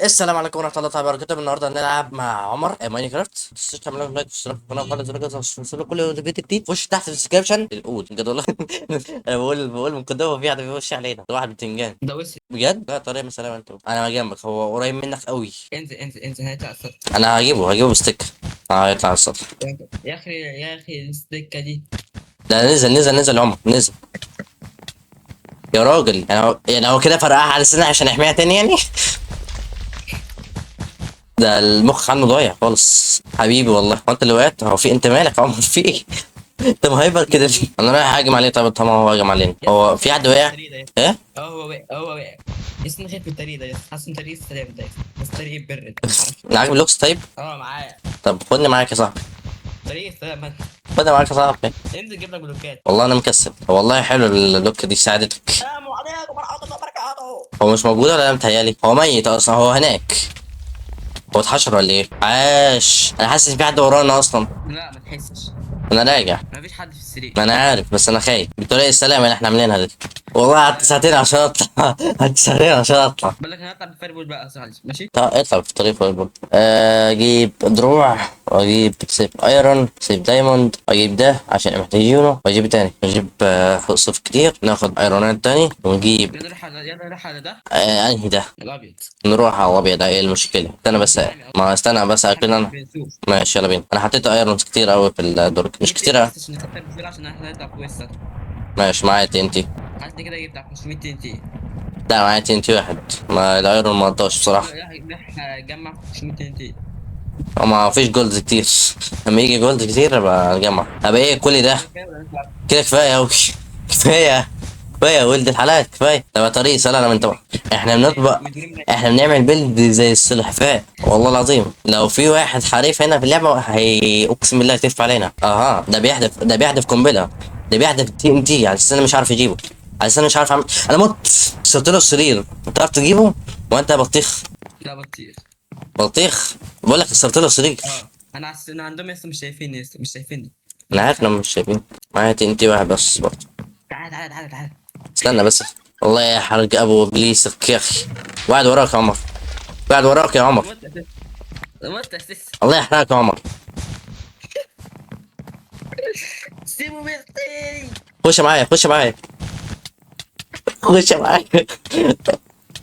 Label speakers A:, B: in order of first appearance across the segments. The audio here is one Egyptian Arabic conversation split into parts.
A: السلام عليكم ورحمة الله وبركاته. النهارده هنلعب مع عمر Minecraft. تنسوش تعملوا like واشتراك في القناة وفعل زر الجرس عشان توصلوا كل فيديو جديد. خش تحت في ال description القول بجد والله. انا بقول مقدمه، في حد بيخش علينا، ده واحد بتنجان.
B: ده وصل.
A: بجد؟ لا، طريق مسلمة انت، انا جنبك، هو قريب منك قوي.
B: انزل انزل انزل، هيطلع السطح.
A: انا هجيبه ب stick. هيطلع على السطح.
B: يا اخي يا اخي السكة دي.
A: ده نزل نزل نزل، عمر نزل يا راجل. يعني هو كده فرقعها على السنة عشان يحميها تاني يعني. ده المخ عنده ضايع خالص حبيبي والله. هو انت اللي وقعت؟ هو في انت مالك يا عمر؟ في ايه؟ انت مهيبر كده ليه؟ انا رايح اهاجم عليه. طب طبعا هو هاجم علينا. هو في حد وقع؟
B: الطريق ده.
A: ايه؟
B: اه هو وقع، هو وقع. لسه انا خايف من الطريق ده، لسه حاسس ان طريق السلام ده، بس طريق البر ده.
A: معاك blocks طيب؟
B: اه معايا.
A: طب خدني معاك يا صاحبي.
B: طريق السلام انت.
A: خدني معاك يا صاحبي.
B: انزل جيب لك بلوكات.
A: والله انا مكسل. والله حلو ال block دي ساعدتك.
B: السلام عليكم ورحمة الله وبركاته.
A: هو مش موجود ولا انا متهيألي؟ هو ميت اصلا، هو هناك. هو اتحشر ولا ايه؟ عاش. انا حاسس ان في حد ورانا اصلا.
B: لا ما تحسش.
A: انا راجع.
B: ما فيش حد في السرير.
A: ما انا عارف بس انا خايف بطريقة السلام اللي احنا عاملينها دي. والله قعدت ساعتين عشان اطلع. قعدت ساعتين عشان اطلع.
B: بقول لك انا هطلع بال fireball بقى صح؟ ماشي.
A: طب اطلع في طريق fireball. اجيب دروع واجيب سيف iron، سيف diamond، اجيب ده عشان محتاجينه، واجيب تاني، اجيب سيف كتير، ناخد ايرونات تاني ونجيب.
B: يلا نروح على، يلا نروح على ده.
A: انهي ده؟
B: الابيض.
A: نروح على الابيض. ايه المشكلة؟ استنى بس، ما استنى بس اكل انا.
B: بنشوف.
A: ماشي يلا بينا. انا حطيت irons كتير قوي في الدرج، مش كتير أوي.
B: بس عشان نكتر بسرعة عشان احنا نطلع فوق السطح.
A: ماشي معايا TNT.
B: حاسس كده جبت 500 TNT.
A: لا معايا TNT واحد، ما ال iron ما قضاش بصراحة.
B: راح جمع 500 TNT.
A: ما فيش gold كتير، لما يجي gold كتير ابقى نجمع. ابقى ايه كل ده؟ كده كفاية اوي. كفاية كفاية يا ولد الحلال كفاية. طب طريق سهل من طبعا. احنا بنطبق، احنا بنعمل build زي السلحفاة والله العظيم. لو في واحد حريف هنا في اللعبة هي اقسم بالله يتف علينا. اها ده بيحدف، ده بيحدف قنبلة، ده بيحدف TNT على اساس انا مش عارف اجيبه، على اساس انا مش عارف اعمل. انا مت، وصلت له السرير. تعرف تجيبه وانت بطيخ؟
B: لا بطيخ.
A: بطيخ بقول لك، كسرت له السرير.
B: اه انا عس... انا عندهم لسه مش شايفيني، لسه مش شايفيني.
A: انا عارف انهم مش شايفين. معايا TNT واحد بس برضه.
B: تعالى تعالى تعالى تعالى.
A: استنى بس. والله يا حرق ابو ابليسك يا اخي. واحد وراك يا عمر، واحد وراك يا عمر.
B: مت اساسا، مت اساسا.
A: الله يحرقك يا عمر.
B: سيبوا بيتي.
A: خش معايا، خش معايا، خش معايا.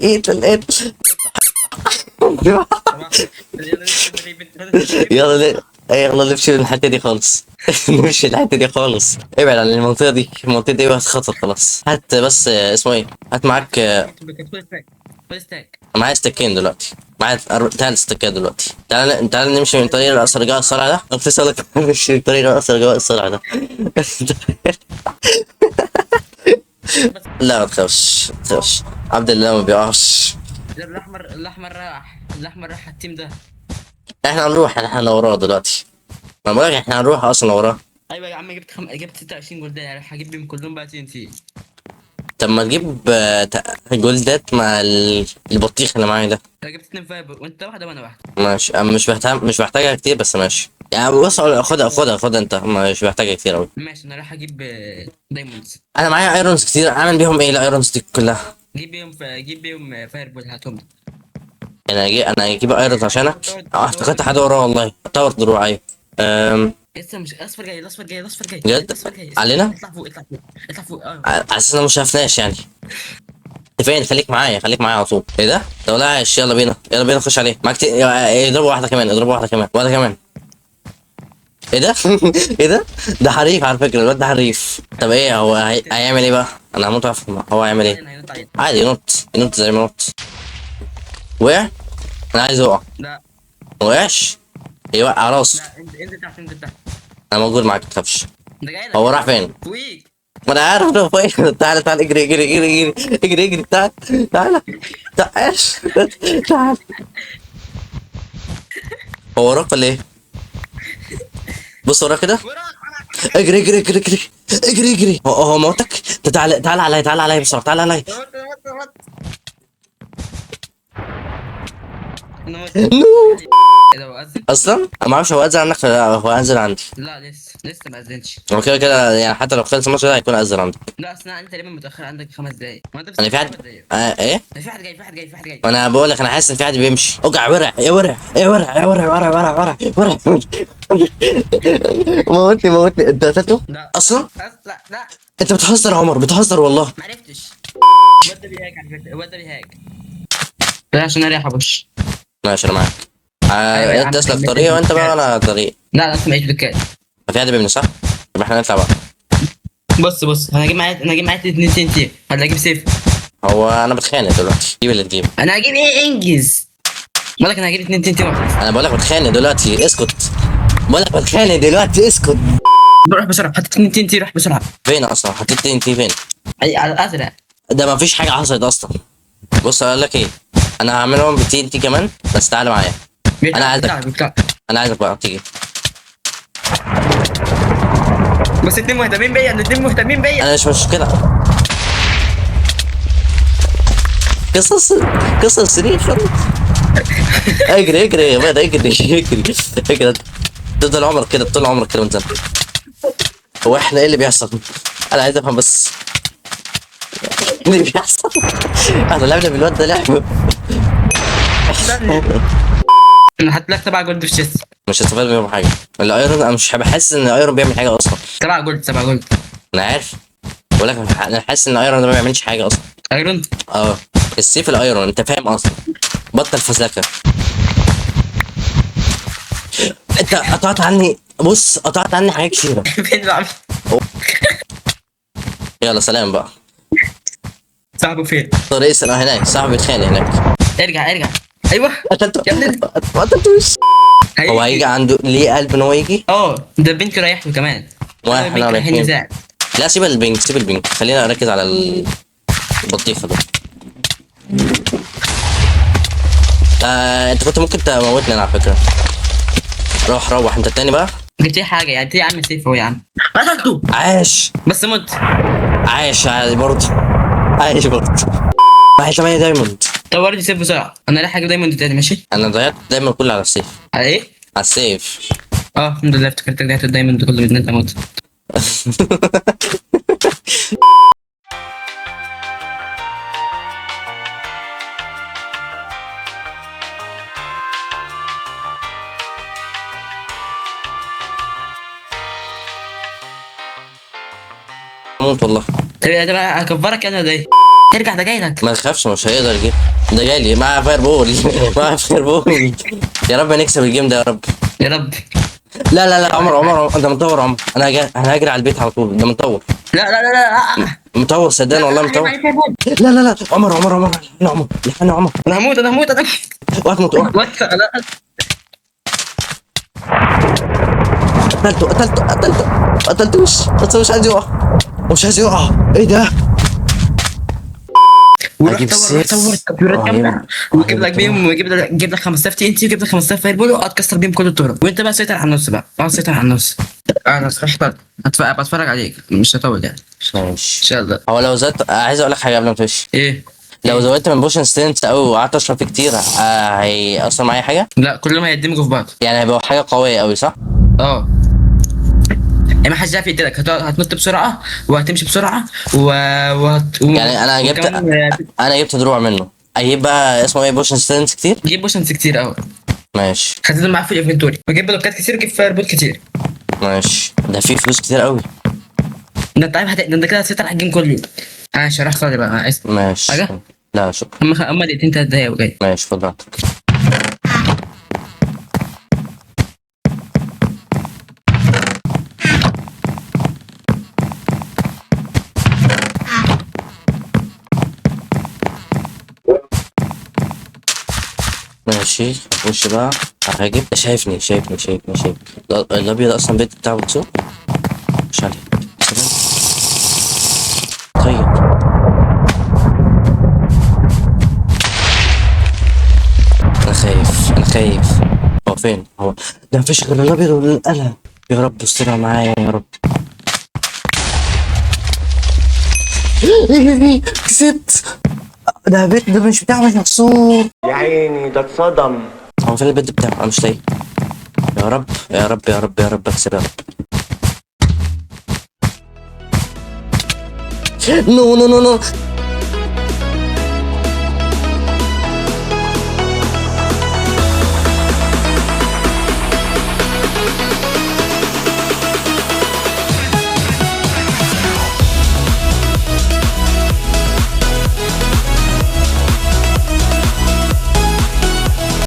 A: اقتل اقتل. يلا يلا نمشي من الحتة دي خالص. نمشي الحتة دي خالص. ابعد عن المنطقة دي، المنطقة دي بقت خطر خلاص. هات بس اسمه ايه؟ هات معاك.
B: full stack.
A: معايا ستاكين دلوقتي، معايا تلات ستاكات دلوقتي. تعال تعال نمشي من طريق رأس رجاء الصلع ده. كنت لسه أقول لك نمشي من طريق رأس رجاء الصلع ده. لا ما تخافش ما تخافش، عبد الله ما بيقعش.
B: الاحمر الاحمر راح، الاحمر راح على ال team ده.
A: احنا هنروح، احنا وراه دلوقتي. ما بقولك احنا هنروح اصلا وراه.
B: ايوه يا عم جبت 26 gold، يعني هجيب بيهم كلهم بقى TNT.
A: طب ما تجيب جولدات مع البطيخ اللي معايا ده.
B: انا جبت اتنين fireball، وانت واحدة وانا واحدة.
A: ماشي، انا مش محتاج، مش محتاجها كتير بس ماشي يعني. بص خدها خدها خدها، انت مش محتاجها كتير اوي.
B: ماشي انا رايح اجيب diamonds.
A: انا معايا irons كتير، اعمل بيهم ايه ال irons دي كلها؟
B: جيب بيهم fireball هاتهم.
A: انا اجيب irons عشانك. افتكرت حد وراه والله. tower دروع ايوه.
B: لسه مش اصفر جاي، الاصفر جاي، الاصفر جاي.
A: بجد؟
B: الاصفر جاي
A: علينا؟
B: اطلع فوق، اطلع فوق، اطلع فوق. اه
A: على اساس انه ما شافناش يعني. انت فين؟ خليك معايا، خليك معايا على طول. ايه ده؟ طب لا عايش. يلا بينا، يلا بينا نخش عليه. معاك اضربوا واحدة كمان، اضربوا واحدة كمان، واحدة كمان. ايه ده؟ ايه ده؟ ده حريف على فكرة، الواد ده حريف. طب ايه هو هيعمل ايه بقى؟ انا هموت واعرف هو هيعمل ايه.
B: هينط علينا.
A: عادي ينط، ينط زي ما نط. وقع؟ انا عايز اقع.
B: لا.
A: ما وقعش؟ يوقع راسه.
B: لا انزل، انزل تحت، انزل تحت.
A: انا موجود معاك ما تخافش.
B: ده جاي لك.
A: هو راح فين؟
B: فوقيك.
A: ما انا عارف ده فوق. تعالى تعالى، اجري اجري اجري اجري اجري اجري. تعالى تعالى تعالى تعالى. هو وراك ولا ايه؟ بص وراك كده.
B: وراك.
A: اجري اجري اجري اجري اجري اجري. هو موتك. تعالى تعالى عليا، تعالى عليا بسرعة، تعالى عليا.
B: مت مت مت. انا مت.
A: no.
B: ايه ده، هو اذن
A: اصلا؟ انا ما اعرفش هو اذن عندك ولا لا، هو اذن عندي.
B: لا لسه ما اذنش.
A: هو كده كده يعني، حتى لو خلص الماتش ده هيكون اذن عندك.
B: لا اصل انا عندي تقريبا متاخر عندك 5 دقايق. ما انت
A: انا في حد ايه؟
B: ده في حد جاي، في حد جاي، في حد جاي.
A: انا بقول لك انا حاسس ان في حد بيمشي. اوجع ورع يا ورع يا ورع يا ورع ورع ورع ورع ورع. موتني موتني. انت قتلته؟
B: لا
A: اصلا؟
B: لا لا
A: انت بتهزر يا عمر، بتهزر والله.
B: ما عرفتش. الواد ده بي hack على فكرة، الواد ده بي hack. لا عشان اريح ابوش.
A: ماشي انا معاك.
B: أيوة يا
A: انت
B: عم،
A: اسلك طريق وانت بقى وانا طريق.
B: لا لا معيش بلوكات.
A: ما في حد بيبني صح؟ طب احنا نطلع بقى.
B: بص بص انا هجيب معايا، انا هجيب معايا 2 TNT ولا اجيب سيف؟
A: هو انا بتخانق دلوقتي، جيب اللي تجيبه.
B: انا هجيب ايه؟ انجز. بقول لك انا هجيب 2 TNT واحد.
A: انا بقول لك بتخانق دلوقتي اسكت. بقول لك بتخانق دلوقتي اسكت.
B: روح بسرعة، حطيت 2 TNT، روح بسرعة.
A: فين اصلا؟ حطيت TNT فين؟
B: اي على الازرق.
A: ده ما فيش حاجة حصلت اصلا. بص اقول لك ايه، انا هعملهم ب TNT كمان، بس تعالى معايا. انا عايزك.
B: بيطلع.
A: انا عايزك بقى تيجي.
B: بس اتنين مهتمين بيا، الاتنين مهتمين بيا.
A: انا مش مشكلة. قصص قصص سرير خلاص. اجري اجري يا باد، اجري اجري اجري. تفضل عمرك كده، طول عمرك كده وانت. هو احنا ايه اللي بيحصل؟ انا عايز افهم بس ايه اللي بيحصل؟ احنا لعبنا بالواد ده لعب.
B: انا حاطط لك 7 gold في chest.
A: مش هستفاد منهم حاجة. ال iron انا مش بحس ان ال iron بيعمل حاجة اصلا.
B: 7 gold، 7 gold.
A: انا عارف، بقول لك انا حاسس ان ال iron ده ما بيعملش حاجة اصلا.
B: iron؟
A: اه السيف ال iron، انت فاهم اصلا؟ بطل فزلكه. انت قطعت عني، بص قطعت عني حاجات كتيرة.
B: فين العب؟
A: يلا سلام بقى.
B: صاحبه فين؟
A: طريق السلام هناك، صاحبي بيتخانق هناك.
B: ارجع ارجع. ايوه
A: قتلته.
B: يا ابني.
A: ما قتلتوش. هو هيجي عنده ليه قلب ان هو يجي؟
B: اه ده ال pink رايح له كمان.
A: واحنا
B: ال pink رايحين
A: رايحين.
B: نزاع.
A: لا سيب ال pink، سيب ال pink، خلينا نركز على البطيخه ده. انت كنت ممكن تموتني انا على فكرة. روح روح انت التاني بقى.
B: جبت لي حاجة يعني، يا عم سيف هو يا عم. قتلته
A: عاش
B: بس مت.
A: عاش عادي برضه، عايش برضه. معايا 8 diamond.
B: طب وريني سيف بسرعة، انا رايح اجيب diamond تاني. ماشي.
A: انا ضيعت diamond كله على السيف.
B: على ايه؟
A: على السيف.
B: اه الحمد لله افتكرتك ضيعت ال diamond كله من انت موت.
A: موت والله.
B: طب يا جماعة هكفرك انا ده. ارجع ده جاي لك.
A: ما تخافش مش هيقدر يجيب. ده جاي لي مع fireball. مع fireball. يا رب نكسب ال game ده يا رب.
B: يا رب.
A: لا لا لا عمر عمر انت مطور عمر. انا هجري على البيت على طول. ده مطور.
B: لا لا لا لا
A: مطور صدقني والله مطور. لا لا لا عمر عمر عمر لحقنا عمر، لحقنا عمر.
B: انا هموت انا هموت انا
A: وهتموت. قتلته قتلته قتلته. قتلتوش بس مش عايز يقع، مش عايز يقع. ايه ده؟
B: وروح طور، طور الكمبيوترات كاملة وجيب لك بيهم، وجيب لك جيب لك 5000 TNT، وجيب لك 5000 fireball، واقعد كسر بيهم كل الطرق. وانت بقى سيطر على النص بقى، اقعد سيطر على النص. انا صراحة بتفرج عليك، مش هطول يعني.
A: ماشي
B: ان شاء الله.
A: هو لو زودت، عايز اقول لك حاجة قبل ما تمشي.
B: ايه؟
A: لو زودت من potion strength قوي وقعدت اشرب فيه كتير، هيأثر معايا حاجة؟
B: لا كلهم هيدمجوا في بعض.
A: يعني هيبقى حاجة قوية قوي صح؟
B: اه يعني ما حدش عارف يقتلك، هتنط بسرعة وهتمشي بسرعة
A: يعني انا جبت انا جبت دروع منه. اجيب بقى اسمه ايه potion strength كتير؟
B: جيب potions كتير قوي.
A: ماشي.
B: خليهم معاك في ال inventory، وجيب بلوكات كتير، وجيب fireball كتير.
A: ماشي. ده فيه فلوس كتير قوي.
B: ده انت عارف ده انت كده هتسيطر على ال game كله. انا شرحت صدري بقى، عايز
A: ماشي.
B: حاجة؟
A: لا شكرا.
B: اما دقيقتين 3 دقايق وجاي.
A: ماشي خد راحتك. ماشي خش بقى. هجيب. شايفني شايفني شايفني شايفني. الابيض اصلا بيت بتاعه بتسوق. مش عليه. سلام. طيب انا خايف، انا خايف. هو فين؟ هو ده مفيش غير الابيض والقلم. يا رب استرها معايا يا رب. كسبت. ده بيت، ده مش بتاع، مش مكسور.
C: يا عيني ده اتصدم.
A: هو فين ال bed بتاعه؟ انا مش لاقيه. يا رب يا رب يا رب يا رب اكسب يا رب. no no no no.